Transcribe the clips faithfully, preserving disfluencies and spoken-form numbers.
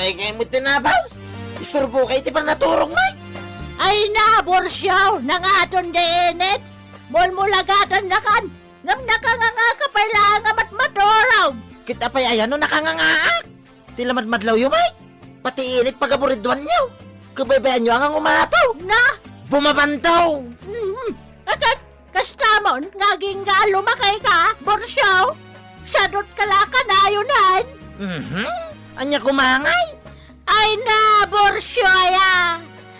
Ikay met ti nabaw. Isturbo kay ti pannaturog, Mike. Ay na, Borcio, nangaton di init. Mulmulagatannakan. Ngem nakanganga ka pay laeng a matmaturog. Ket apay aya no nakangangaak? Ti lamadmadlawyo, Mike. Pati init pagaburidwanyo. Kabaybayanyo a nga ngumato. Na? Bumabantaw. Mhm. Akat, kastamon nga agingga a lumakay ka, Borcio? Sadot ka la kanayonan? Mhm. Ania kumangay? Ay na, Borcio aya.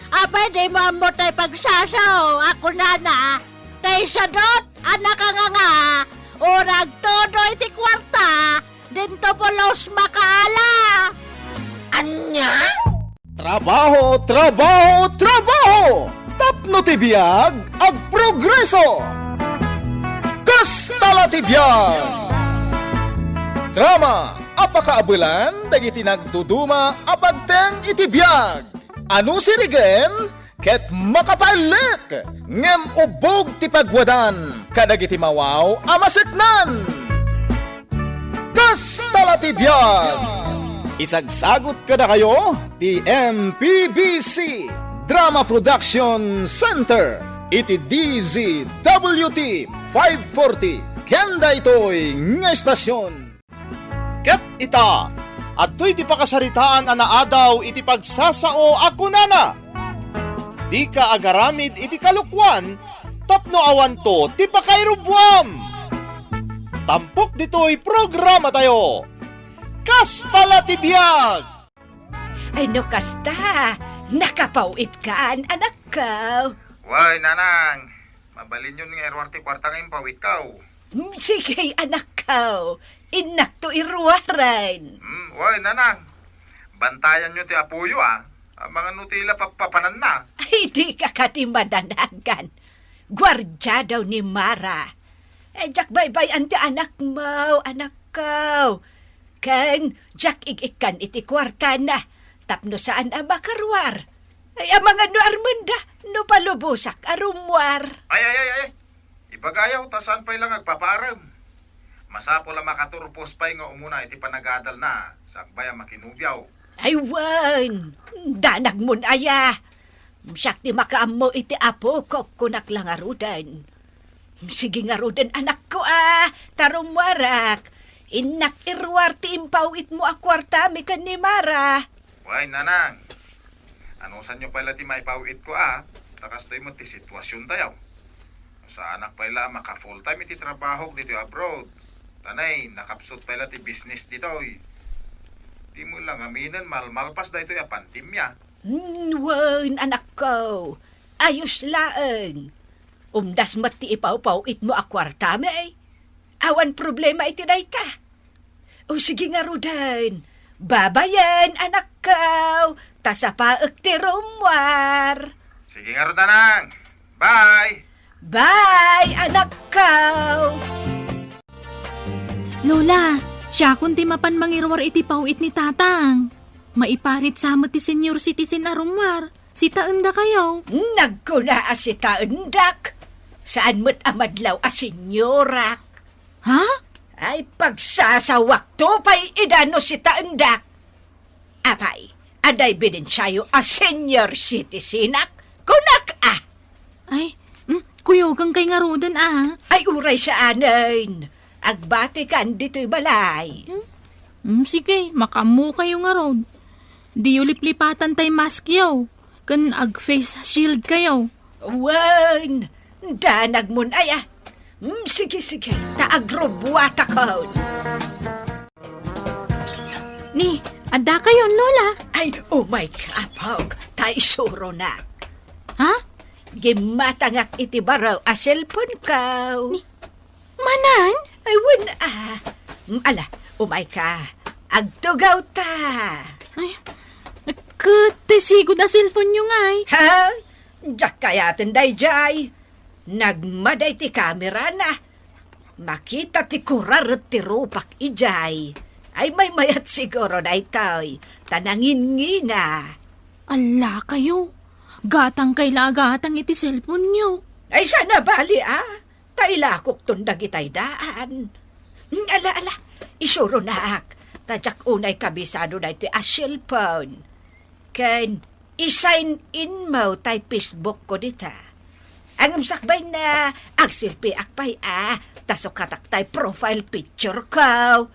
Apay dimo ammo tay pagsasao a kunana, tay sadot a nakanganga, urag todo iti kuarta, dinto pulos makaala. Ania? Trabaho, trabaho, trabaho! Tapno ti biag, agprogreso! Kasta la ti biag! Drama a pakaabelan dagiti nagduduma a pagteng iti biag. Ano sirigen? Ket makapaellek, ngem ubbog ti pagwadan kadagiti mawaw a maseknan. Kasta la ti biag! Isagsagut kadakayo ti M P B C Drama Production Center iti D Z W T five forty ken daytoy nga estasion. Ket ita, adtoy ti pakasaritaan a naadaw iti pagsasao a kunana, "Dika agaramid iti kalokuan tapno awanto ti pakairubbuam." Tampok ditoy programatayo. Kasta la ti biag! Ay no kasta, nakapaw-itkan, anakko. Way, nanang, mabalinyon nga iruar ti kuarta nga impaw-itko. Mm, sige, anakko. Innakto iruaren. Mm, way, nanang. Bantayanyo ti apoyo, a. Amangan no ti la pappapananna. Ay, dika kadi madanagan. Guardia daw ni Mara. Eh, diak baybay-an ti anakmo, anakko. Ken diak ig-ikkan iti kuartana tapno saan a makaruar. Ay, amangan no armenda no palubosak a rummuar. Ay, ay, ay, ay. Ibagayo ta saan pay la nga agpapaarem. Masapul a makaturpos pay nga umuna iti panagadalna, sakbay a makinubiaw. Ay, wen, danagmon aya. Siak ti makaammo iti apok, kunak la ngaruden. Sige ngaruden, anakko, a, ta rummuarak. Innak iruar ti impaw-itmo a kuartami ken ni Mara. Way, nanang. Anusanyo pay la ti maipaw-itko, a, ta kastoy met ti situasiontayo. Saanak pay la a maka-full time iti trabahok ditoy abroad. Ta nay, nakapsut pay la ti business ditoy. Dimo la ngaminen malmalpas daytoy a pandemia. Hmm, wen, anakko. Ayos laeng. Umdas met ti ipawpaw-itmo a kuartami. Awan problema iti dayta. O, sige ngaruden. Babayen, anakko. Ta sapaek ti rummuar. Sige ngarud, nanang. Bye! Bye, anakko! Lola, siakon ti mapan mangiruar iti paw-it ni Tatang. Maiparit sa met ti senior citizen a rummuar. Sitaendakayo. Nagkuna a sitaendak. Saan met a madlaw a seniorak. Ha? Ay, pagsasawakto pay ida no sitaendak. Apay, adda ebidensiayo a senior citizenak? Kunak, a. Ay, mm, kuyogankay ngaruden, a. Ay, uray saanen. Agbatikan ditoy balay. Hmm? Hmm, sige, makaammokayo ngarud. Diyo liplipatan tay maskyo, ken ag-face shield kayo. Wen, danagmon aya. Hmm, sige, sige, ta agrubbuatakon. Ni, adda kayon, Lola? Ay, umay ka, apok, ta isuronak. Ha? Gimmatangak iti baro a cellphone ko. Ni, manan? Ay, wen, a. Mm, ala, umay ka. Agtugaw ta. Ay, ket ti sigud a cellphone-yo ngay. Ha? Diak kayaten daydiay. Nagmada iti kamerana. Makita ti kuraret ti rupak idiay. Ay, maymayat siguro daytoy, ta nangingina. Alla kayo. Gatangkay la a gatang iti cellphone-yo. Ay, saan a bali, a? Ta ilakokton dagitay daan. Ala, ala, isuronak. Ta diak unay kabisado daytoy a cellphone. Ken i-sign in mo tay Facebook ko dita. Ngem sakbay na, agselfie-ak pay a, ta sukatak tay profile picture ko.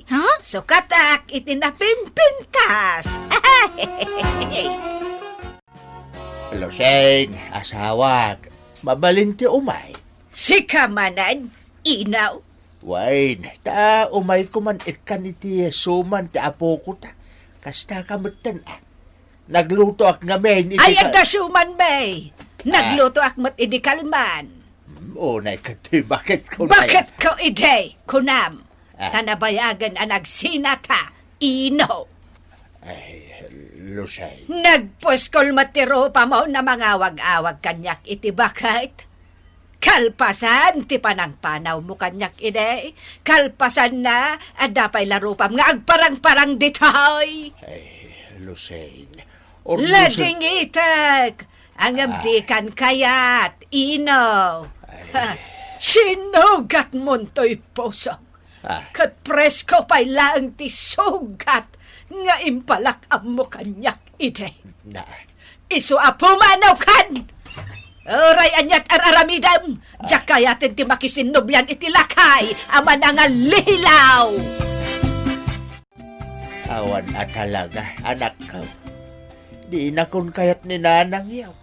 Ha? Sukatak iti napimpintas. Lucing, asawak, mabalin ti umay? Sika manen, Ino? Wen, ta umayko man ikkan iti suman ti apoko ta. Kasta ka metten, a. Naglutoak ngamin iti Ay, ka- adda suman, bay. Ah. Naglutoak met idi kalman. Hmm, unay ka ti, bakit ko Bakit ko idi, kunam? Ah. Ta nabayagen a nagsinata, Ino? Ay, Lucing. Nagpuskol met ti rupamo na mangawag-awag kaniak iti baket. Kalpasan ti panangpanawmo kaniak idi, kalpasanna, adda pay la rupam nga agparang-parang ditoy. Ay, Lucing. Or Lucing. Ladingitek! Ngem Ah. dikan kayat, Ino. Ay. Ha, sinugatmon toy pusok. Ah. Ket presko pay laeng ti sugat nga impalak-ammo kaniak idi. Na. Isu a pumanaw kan! Uray aniat ar-aramidem, Ah. diak kayaten ti makisinnublian iti lakay a manangalilaw! Awan a talaga, anakko. Dinakon kayat ni nanangyo.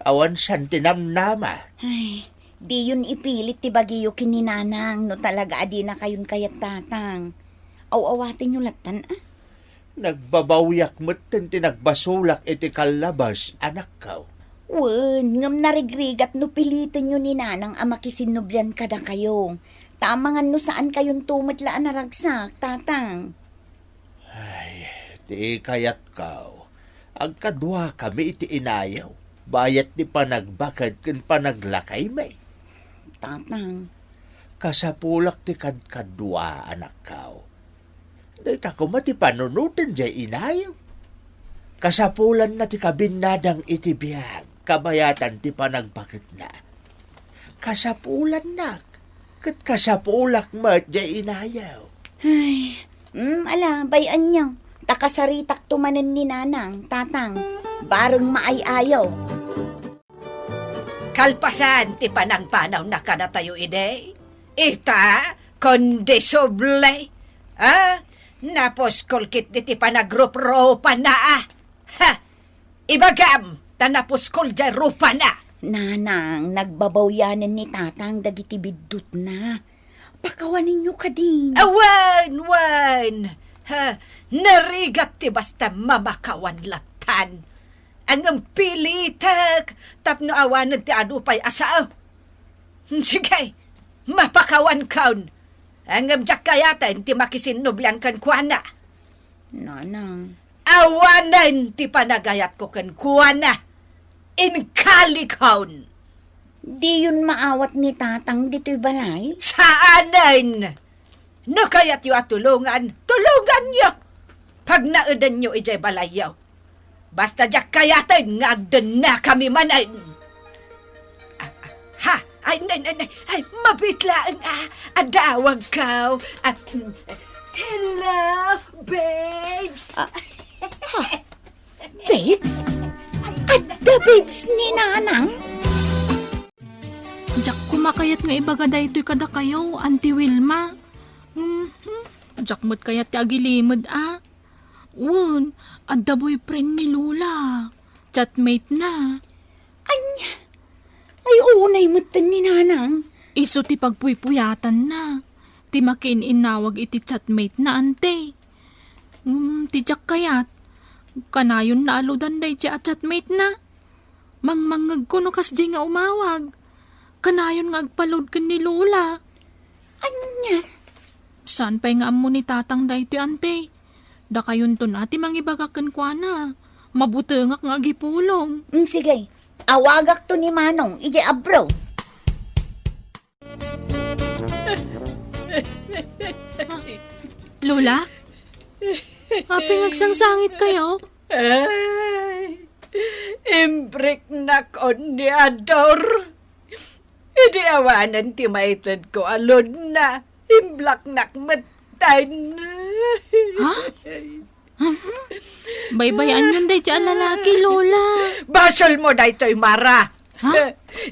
Awan san ti namnama. Ay, diyon ipilit ti bagiyo ken ni nanang no talaga a dinakayon kayat, tatang. Aw-awatenyo lattan, a? Nagbabawiak metten ti nagbasolak iti kallabas, anakko. Wen, ngem narigrigat no pilitenyo ni nanang a makisinnublian kadakayo. Ta amangan no saankayonto met la a naragsak, tatang. Ay, ti kayatko, agkaduakami iti inayo, bayat ti panagbaket ken panaglakaymi. Tatang. Kasapulak ti kadkadua, anakko. Dayta koma ti panunoten jay inayo. Kasapulanna ti kabinnadang iti biag, kabayatan ti panagbaketna. Kasapulannak, ket kasapulak met jay inayo. Ay, mm, ala, bay-anyo. Ta kasaritakto manen ni nanang, tatang. Bareng maay-ayo. Kalpasan ti panangpanawna kadatayo idi, ita, kondisable. A, napuskol ketdi ti panagrupropana, a. Ha! Ibagam, ta napuskol jay rupana. Nanang, nagbabawianen ni tatang dagiti biddutna. Pakawanenyo kadi. Awan, wan! Ha, narigat ti basta mamakawan lattan. Ngem pilitek tapno awanen ti adu pay a sao. Sige, mapakawankon. Ngem diak kayaten ti makisinnublian kenkuana. Nanang. Awanen ti panagayatko kenkuana. Inkalikkon. Diyon maawat ni tatang ditoy balay? Saanen! No kayatyo a tulongan, tulonganyo! Pagnaedanyo idiay balayyo. Basta diak kayaten nga agdennakami manen. Ah, ah, ha? Ay, nay, nay, nay. Ay, mabiit laeng, a. Adawagko. A, mm. Hello, babes. A, ha? Babes? Adda babes ni nanang? Diak koma kayat nga ibaga daytoy kadakayo, Auntie Wilma. Mhm. Diak met kayat ti agilimed, a. Wen, adda boyfriend ni Lola. Chatmate na. Ania? Ay, unay metten ni nanang. Isu ti pagpuypuyatanna. Ti makiin-innawag iti chatmate na, ante. Ngem ti diak kayat, kanayon naaludan daydiay a chatmate na. Mangmangngegko no kasdiay nga umawag. Kanayon nga agpalud ken ni Lola. Ania? Saan pay nga ammo ni tatang daytoy, ante? Dakayonton a ti mangibaga kenkuana. Mabutengak nga agipulong. Mm, sige. Awagakto ni Manong idiay abro. Ah, Lola? Apay nga agsangsangitkayo? Ay, imbriknakon ni Ador. Idi awanen ti maitedko a load na, imblaknak metten. Ha? Mhm. Baybay-anyon daydiay a lalaki, Lola. Basolmo daytoy, Mara. Ha?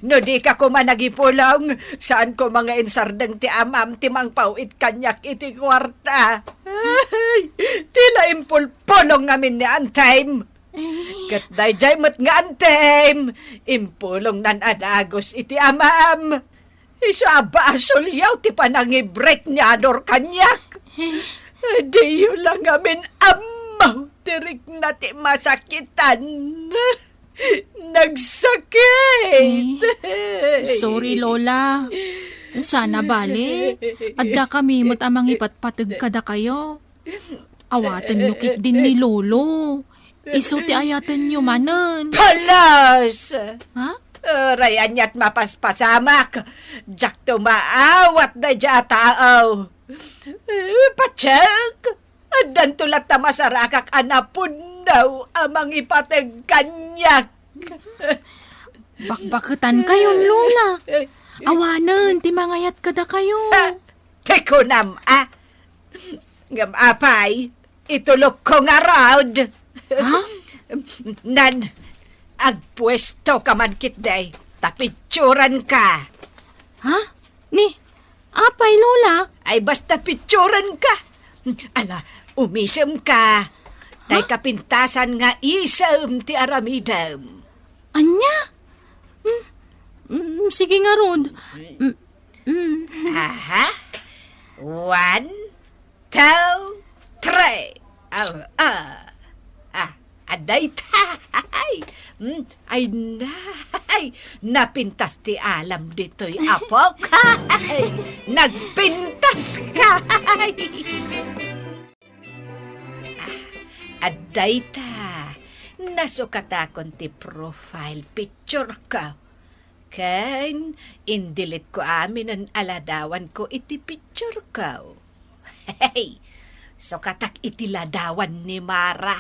No dika koma nagipulong, saan koma nga insardeng ti amam ti mangpaw-it kaniak iti kuarta. Ay, ti la impulpulong ngamin ni Antem. Eh. Ket daydiay met nga Antem, impulongnan a dagus iti amam. Isu a basolyo ti panangibrek ni Ador kaniak. Eh. Diyo la ngamin ammo ti rikna ti masakitan. Nagsakit. Eh, sorry, Lola. Sana bale, adda kami met a mangipatpateg kadakayo. Awatenyo ketdin ni Lolo. Isu ti ayatenyo manen. Palas! Ha? Uray aniat mapaspasamak. Diakto maawat daydiay a tao. Eh, patiek! Addanto latta masarakak a napudno a mangipateg kaniak. Bakbaketankayon, Lola. Awanen ti mangayat kadakayo. Ah, ti kunam, a? Ngem apay, itulokko ngarud. Ha? Nan, agpuestoka man ketdi, ta pitsuranka. Ha? Ni, apay, Lola? Ay, basta pitsuranka. Ala, umisemka. Tay Ha? kapintasan nga isem ti aramidem. Ania? Hmm, hmm, sige ngarud. Hmm, hmm. Aha. One, two, three. Ah, ah. Ah, adda itay. Hmm, ay, nay. Napintas ti alam ditoy, apok. Ay, nagpintaska. Ah, adda ita. Nasukatakon ti profile picture ko. Ken, in-delete ko aminen a ladawan ko iti picture ko. Hey! Sukatak iti ladawan ni Mara.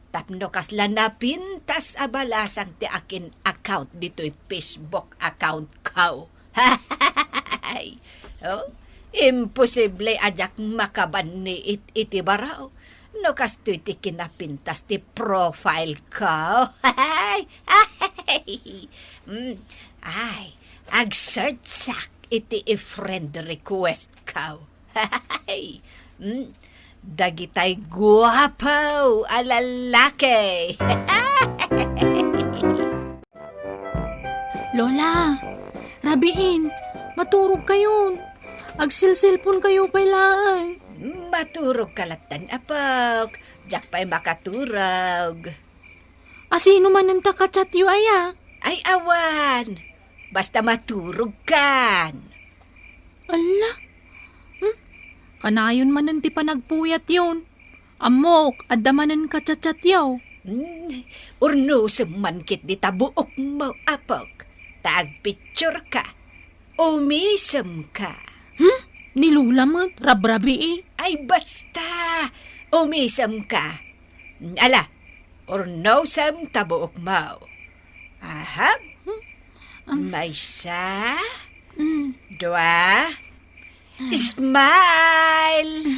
Tapno kasla napintas a balasang ti akin account ditoy Facebook account ko. Hey! Oh, imposible a diak makabanniit iti baro. No kastoy ti kinapintas ti profile ko. Ay, ay, mm, ay, agsearchak iti i-friend request ko. Ay, mm, dagitay guapo a lalaki. Lola, rabiin, maturogkayon. Agselselponkayo pay laeng. Maturogka lattan, apok. Diak pay makaturog. Asino manen ta kachatyo aya? Ay, awan. Basta maturogkan. Ala? Hmm? Kanayon manen ti panagpuyatyon. Ammok, adda manen kachatchatyo. Hmm, urnosem man ketdi ta buokmo, apok. Ta agpictureka. Umisemka. Hmm? Ni Lola met, rabrabii. Ay, basta. Umisemka. Ala, urnosem ta buokmo. Aha. Hmm? Am- Maysa. Hmm. Dua. Smile!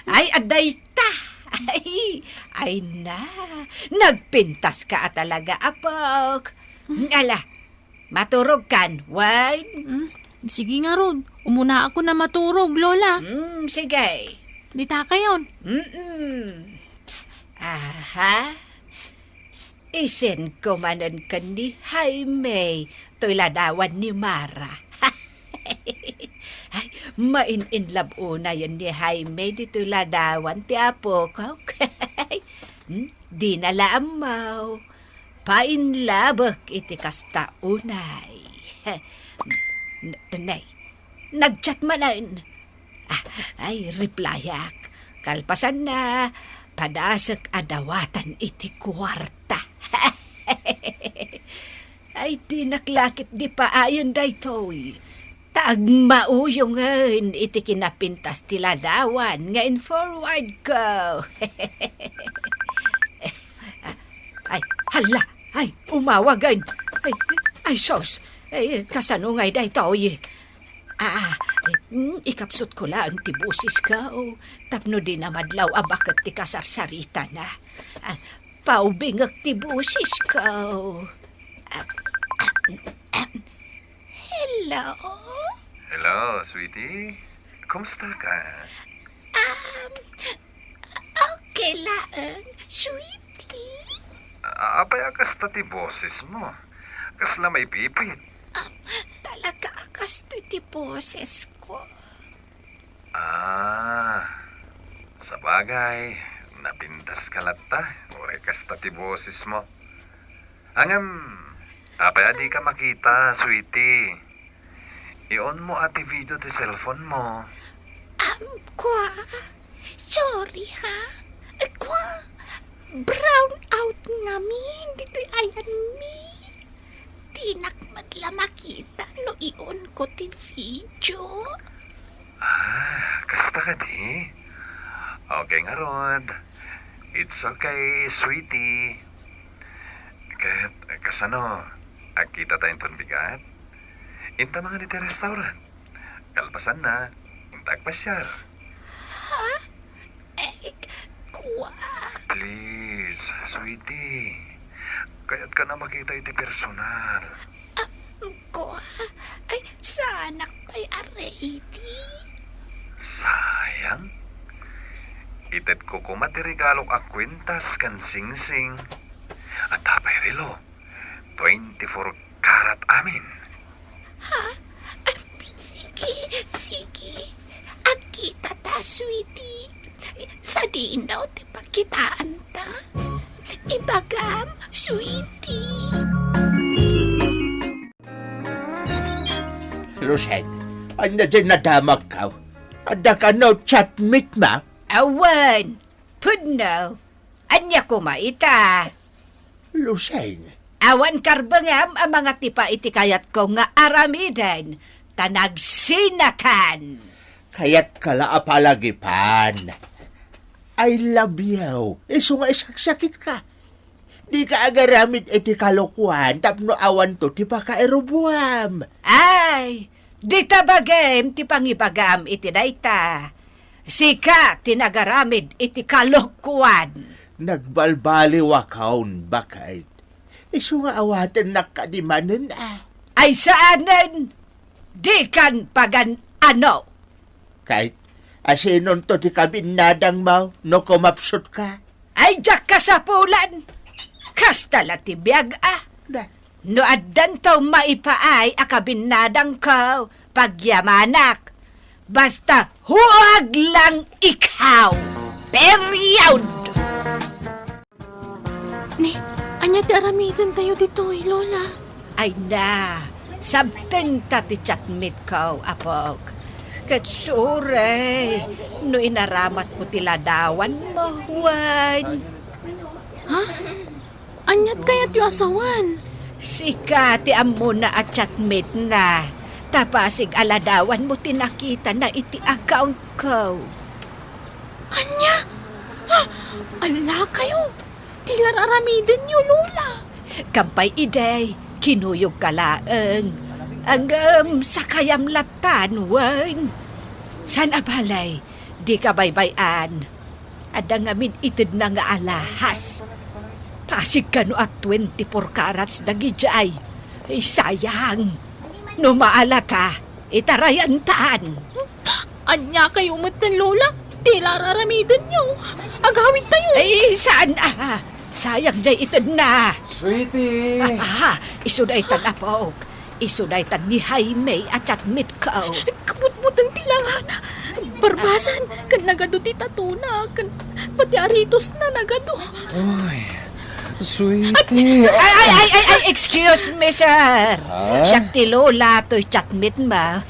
Ay, adda ita. Ay, ay na. Nagpintaska a talaga, apok. Ala, maturogkan, wen? Hmm, sige ngarud. Umunaakon a maturog, Lola. Hmm, sige. Ditakayon. Mm-mm. Aha. I-send ko manen ken ni Jaime toy ladawan ni Mara. Ay, main-in love unayen ni Jaime ditoy ladawan ti apok. Hmm? Dina la ammo. Painlabek iti kasta unay. N-, nay, nag-chat manen. Ah, ay, replyak. Kalpasanna, padasek a dawatan iti kuarta. Ay, dinak la ketdi paayen daytoy. Ta agmauyongen iti kinapintas ti ladawan nga in-forward ko. Ay, hala! Ay, umawagen! Ay, ay, sus! Ay, kasano ngay daytoy? Ah, Hmm, ikapsutko laeng ti bosesko tapno dina madlaw a baket ti kasarsaritana. Ah, paubingek ti bosesko. Ah, ah, ah, Hello? Hello, sweetie. Kumusta ka? Um, okay laeng, sweetie. A-, apay a kasta ti boses mo? Kasla maipipit? Um, talaga a kastoy ti boses ko. Ah, sabagay, napintas ka latta, uray kasta ti boses mo. Ngem, apay a dika makita, sweetie? I-on mo a ti video ti cellphone mo. Um, kwa? Sorry, ha? Kwa? Brown out ngamin ditoy ayanmi. Dinak met la makita no i-on ko ti video. Ah, kasta kadi? Okay ngarud. It's okay, sweetie. Ket, kasano? Agkita ta inton bigat? Inta mangan iti restaurant. Kalpasanna, inta agpasiar. Ha? Eh, kwa? Please, sweetie. Kayatka a makita iti personal. Ah, kwa? Ay, saanak pay a ready. Sayang. Itedko koma ti regalok a kuentas ken singsing. Adda pay relo. Twenty-four karat amin. Ha? Ah, sige, sige. Agkita ta, sweetie. Sadino ti pagkitaan ta. Ibagam, sweetie. Lucen, ania diay nadamagko? Adda kano chat meet mo? Awan. Pudno. Ania koma ita? Lucen. Awan karbengam a mangatipa iti kayatko nga aramiden, ta nagsinakan. Kayatka la a palagipan. I love you. Isu nga isaksakitka. Dika agaramid iti kalokuan tapno awanto ti pakairubbuam. Ay, dita bagim ti pangibagam iti dayta. Sika ti nagaramid iti kalokuan. Nagbalbaliwakon, baket. Isu nga awatennak kadi manen a. Ay saanen, dikan pagan-ano. Ket, asinonto ti kabinnadangmo no kumapsutka? Ay, diak kasapulan. Kasta la ti biag a. Da. No addanto maipaay a kabinnadangko, pagyamanak. Basta huag lang ikaw. Period! Ni, ania ti aramidentayo ditoy, Lola? Ay na, sabtenta ti chatmeetko, apok. Ket sorry, no inaramatko ti ladawanmo, wen. Ha? Aniat kayatyo a sawen? Sika ti ammona a chatmeetna. Ta pasig a ladawanmo ti nakitana iti accountko. Ania? Ha? Allakayo! Ti la ar-aramidenyo, Lola. Kampay idi, kinuyogka laeng. Ngem sakayam lattan, wen. Saan a balay, dika baybay-an. Adda ngamin itedna nga alahas. Pasig kano a twenty-four carats dagidiay. Ay, sayang. No maalata, itarayantan. Ania kayo metten, Lola? Ti la ar-aramidenyo. Agawidtayo. Ay, saan a? Sayang diay itedna. Sweetie! Ah, ah, isu daytan, apok. Isu daytan ni Jaime a chatmeetko. Kabutbuteng ti langana. Barbasan, ken nagadu ti tatona, ken pati aritosna nagadu. Ay, sweetie. Ay, ay, ay, ay, ay, excuse me, sir. Ha? Siak ti Lola toy chatmeetmo.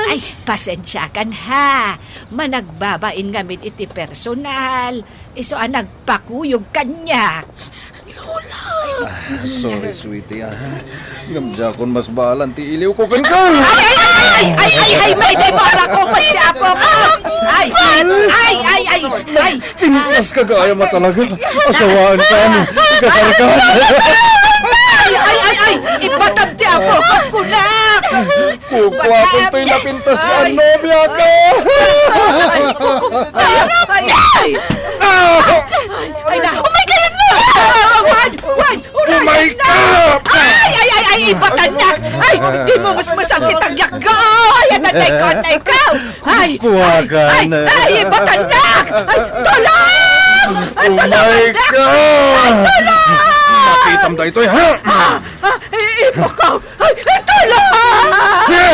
Ay, pasensiakan ha. Managbabain ngamin iti personal. Isu a nagpakuyog kaniak. Lola! Ah, sorry, sweetie, ah. Ngem diakon masbalan ti iliwko kenka. Ay, ay, ay, ay, ay, ay, may di para ko, may di apo ko. Ay, ay, ay, ay, ay, ay. Pintas ka gaya mo talaga. Asawaan ka mo. Kasar ka. Ay, ay, ay, ay, ipatab ti apo ko, kunak. Kukuakon toy napintas nga Ay. Nobiak. Ay, ay, ay, ay. Ay, na, oh my God! Juan! Juan! Oh my God! Ay, ay, ay, ay, ibatannak! Ay, di mo musmusang kitang yakga! Ay, anay ka, anay ka! Ay, Kuwagan. Ay, ay, ay, ibatannak! Ay, tulong! Ay, Oh tulong, my anak! God! Ay, tulong! Makitam da ito, ha? Ah, ah, i-, ipo ko! Ay, ay, tulong! Sige!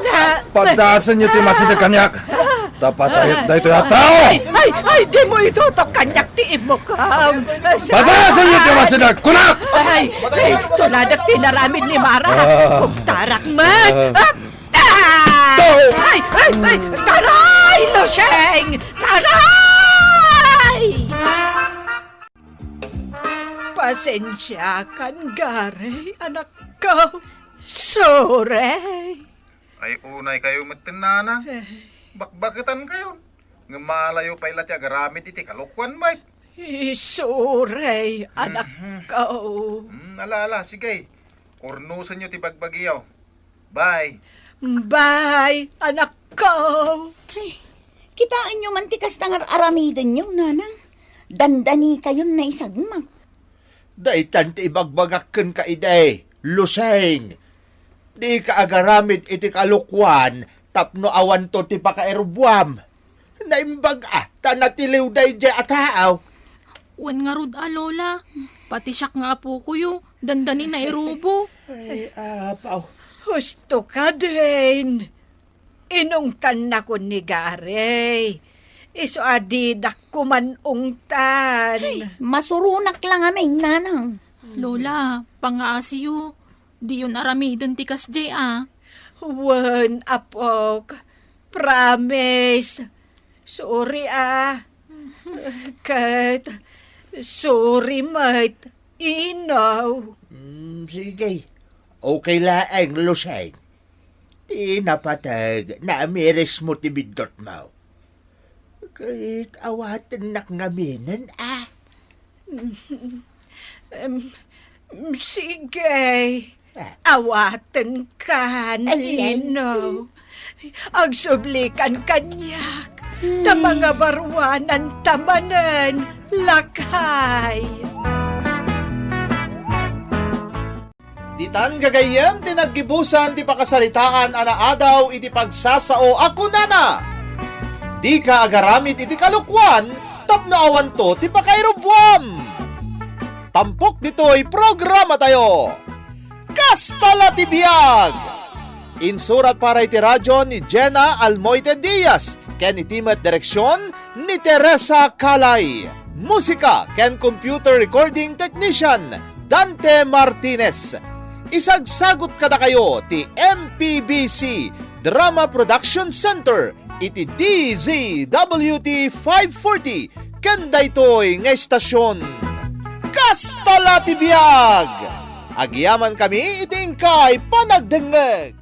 Na- Padasen niyo ti masideg kaniak. Ta patayek daytoy a tao. Ay, ay, ay, di mo itutok kaniak ti immukam. Sa- Padasen niyo ti masideg, kunak! Ay, ay, tuladak ti naramid ni Mara. Ah. Kugtarak met. Ah. Ah! Tao! Ay, ay, ay, taray, Luseng! Taray! Pasensiakan, Gary, anakko. Sorry. Ay, unay kayo met, Nana. Eh. Bakbaketan kayo. Ngem malayo pay la ti agaramid iti kalokuan, bay. Sorry, Mhm. Anakko. Hmm, ala, ala, sige. Urnusen yo ti bagbagiyo. Bye. Bye, anakko. Ay, kitaenyo man ti kasta nga ar-aramidenyo, nanang. Dandani kayon naisagmak. Daytan ti ibagbagak kenka idi, Luseng. Dika agaramid iti kalokuan tapno awanto ti pakairubbuam. Naimbag a, ta natiliw daydiay a tao. Wen ngarud a, Lola. Pati siak nga apokoyo, dandani nairubo. Ay, apaw. Husto ka, Dane. Inungtannakon ni Gary. Isu a didak kuman ungtan. Ay, masuronak la ngamin, nanang. Lola, pangaasiyo. Diyon aramiden ti kasdiay a. Wen, apok. Promise. Sorry a. Ket sorry met, Ino. Mm, sige. Okay laeng, Luseng. Ti napateg, naamirismo ti biddutmo. Ket awatennak ngaminen a. Em, sige. Ah. Awatenkan, Ino. Agsublikan kaniak. Ta mangabaruananta manen, lakay. Ditan gagayyem ti naggibusan ti pakasaritaan a naadaw iti pagsasao a kunana, "Dika agaramid iti kalokuan tapno awanto ti pakairubbuam." Tampok ditoy programatayo. Kasta la ti biag! Insurat para iti radio ni Jenna Almoite Diaz ken iti met direksion ni Teresa Calay. Musika ken computer recording technician, Dante Martinez. Isagsagut kadakayo ti M P B C Drama Production Center iti D Z W T five forty ken daytoy nga estasion. Kasta la ti biag! Agyamankami iti inkay panagdengngeg.